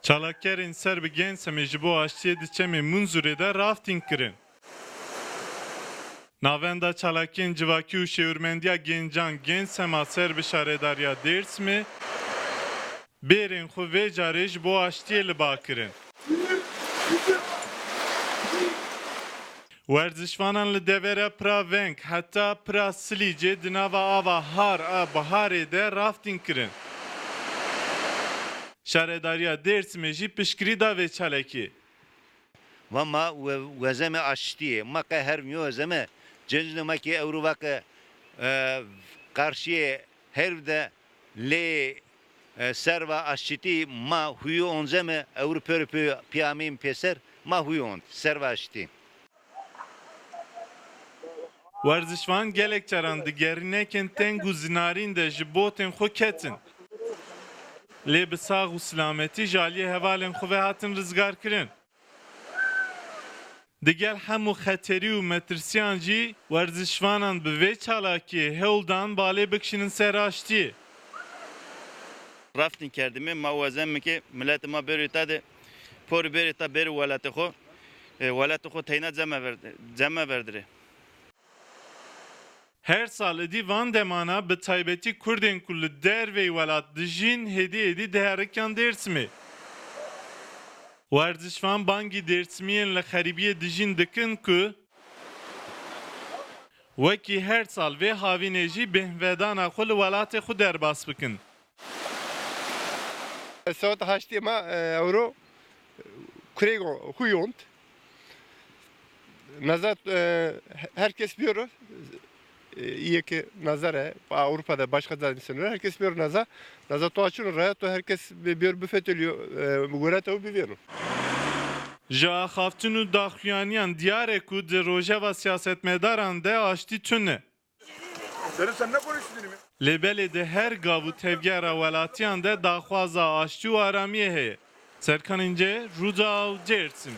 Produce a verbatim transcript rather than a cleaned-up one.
Çalakkerên ser bi Gensemê ji bo aştiyê di çemê Munzurê de rafting kirin. Navenda çalakiyên civakî û şêwirmendiya gencan Gensema ser bi Şaredariya Dêrsimê bêrên xwe vê carê ji bo aştiyê li ba kirin. Werzişvanan li devera pira veng heta pira Silîcê di nava ava har a biharê de rafting kirin. Şaredariya Dêrsimê jî piştgirî da vê çalakiyê. Va ma we-, wezeme aştiyê, ma qe her nîyo wezeme, cêncine ma ki ewro va ke, e, qarşiyê herv de lê, e, serva aştî ma huyu onzeme, ewro pêro pê piyamîn pêser, ma huyu ond, serva aştî. Werzişvan gelek caran di gerînekên teng û zinarîn de ji botên xwe ketin. Lê bi sax û silametî ji aliyê hevalên xwe ve hatin rizgarkirin. Digel hemû xeterî û metirsiyan jî werzişvanan bi vê çalakiyê hewl dan balê bikişînin ser aştiyê. Rafting kerdimê, ma wezemê ke miletê ma bêrê ta de, porê bêrê ta bêrê welatê xwe, e, welatê xwe teyna cem ver-, cem verdirê. Her sal êdî van demana bi taybetî Kurdên ku li derveyî welat dijîn hêdî hêdî diherikan Dêrsimê. Werzişvan bangî Dêrsimiyên li xerîbiyê dijîn dikin ku wekî her sal vê havînê jî bêhnvedana xwe li welatê xwe derbas bikin. Saet haştê ma, e, ewro kurêgo huyond. Naza, e, herkes biyor, e, iyi ki nazar e, Avrupa'da başka da insanlar, herkes biyor naza. Naza to açın oraya, to herkes bi-, biyor bifeteliyor, e, bu göre tabi bir verin. Ji axaftin û daxuyaniyan diyar e ku di rojeva siyasetmedaran de aştî tune. Sen, sen ne konuşuyorsun? Lê belê di her gav û tevgera welatiyan de daxwaza aştî û aramiyê heye. Serkan Înce, Rûdaw, Dêrsim.